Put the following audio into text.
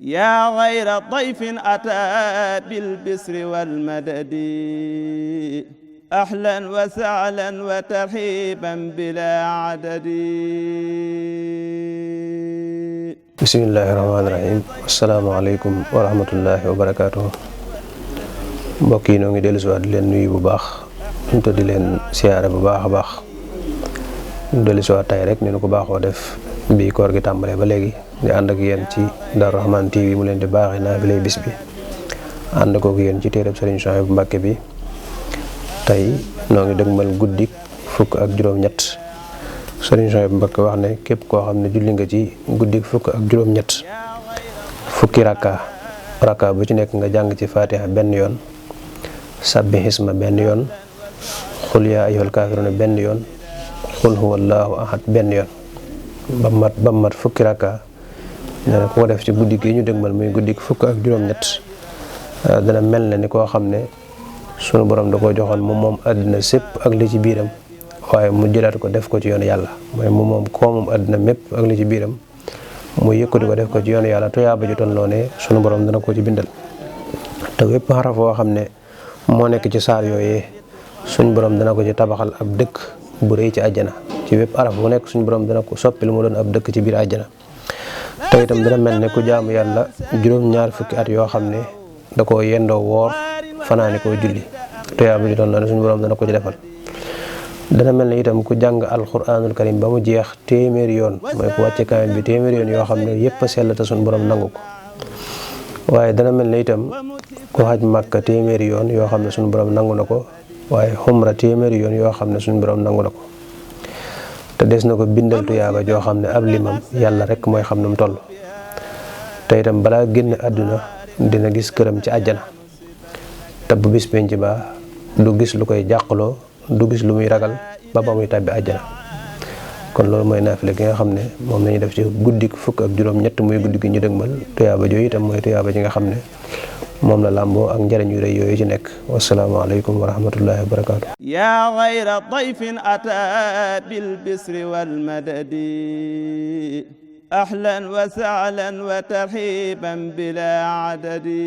yaa xayra dayfin ataa bil bisri wal madadi ahlan wa sahlan wa tarhiban bilaa adadi. bismillaahi rahmaani rahiim. asalaamaaleykum wa rahmatullaahi wa barakaatuh. mbokk yi noo ngi dellu si waat di leen nuyu bu baax te di leen siyaare bu baax a baax. ñu dellu si waat tey rek ni nu ko baaxoo def bi koor gi tàmbalee ba léegi di ànd ak yéen ci Darou Rahmane TV mu leen di baaxee naafilay bis bi ànd kook yéen ci téereb Sëriñ Souhaïbou Mbacké bi. tey noo ngi dëgmal guddik fukk ak juróom-ñett. Sëriñ Souhaïbou Mbacké wax ne képp koo xam ne julli nga ci guddik fukk ak juróom-ñett fukki rakka bu ci nekk nga jàng ci fatiha benn yoon, sabbi hisma benn yoon, xul yaa ayyuhal kaafiruuna benn yoon, xul huwallaahu ahad benn yoon ba mat fukki rakka. nee na ku ko def ci guddi gi ñu dëgmal muy guddi fukk ak juróom-ñett dana mel na ni koo xam ne sunu borom da koo joxoon moom àddina sépp ak li ci biiram, waaye mu jëlaat ko def ko ci yoonu yàlla. mooy moom àddina mépp ak li ci biiram mu yëkkati ko def ko ci yoonu yàlla tuyaaba ju toll noonu sunu borom dana ko ci bindal. te wépp xaraf woo xam ne moo nekk ci saar yooyee suñu borom dana ko ci tabaxal ab dëkk bu rëy ci àjjana. ci wépp araf bu nekk suñu borom dana ko soppil mu doon ab dëkk ci biir àjjana. te itam dana mel ne ku jaamu yàlla juróom-ñaar fukki at yoo xam ne da koo yendoo woor fanaane koo julli tuyaaba ju toll noonu suñu borom dana ko ci defal. dana mel ne itam ku jàng alquranul karim ba mu jeex téeméeri yoon, mooy ku wàcce kaamil bi téeméeri yoon yoo xam ne yépp a sell te suñu borom nangu ko. waaye dana mel ne itam ku xaj màkka téeméeri yoon yoo xam ne suñu borom nangu na ko, waaye xumra téeméeri yoon yoo xam ne suñu borom nangu na ko. te des na ko bindal tuyaaba joo xam ne ab limam yàlla rek mooy xam nu mu toll. te itam balaa génn àdduna dina gis këram ci àjjana. te bu bis penc ba du gis lu koy jàqloo, du gis lu muy ragal ba muy tàbbi àjjana. kon loolu mooy naafile gi nga xam ne moom lañuy def ci guddik fukk ak juróom-ñett muy guddi gi ñu dëgmal. tuyaaba jooyu itam mooy tuyaaba ji nga xam ne moom la làmboo ak njariñ yu rëy yooyu ci nekk. wasalaamaaleykum wa rahmatullahi wa barakaatu. yaa xayra dayfin ataa bil bisri wal madadi ahlan wa sahlan wa tarhiban bilaa adadi.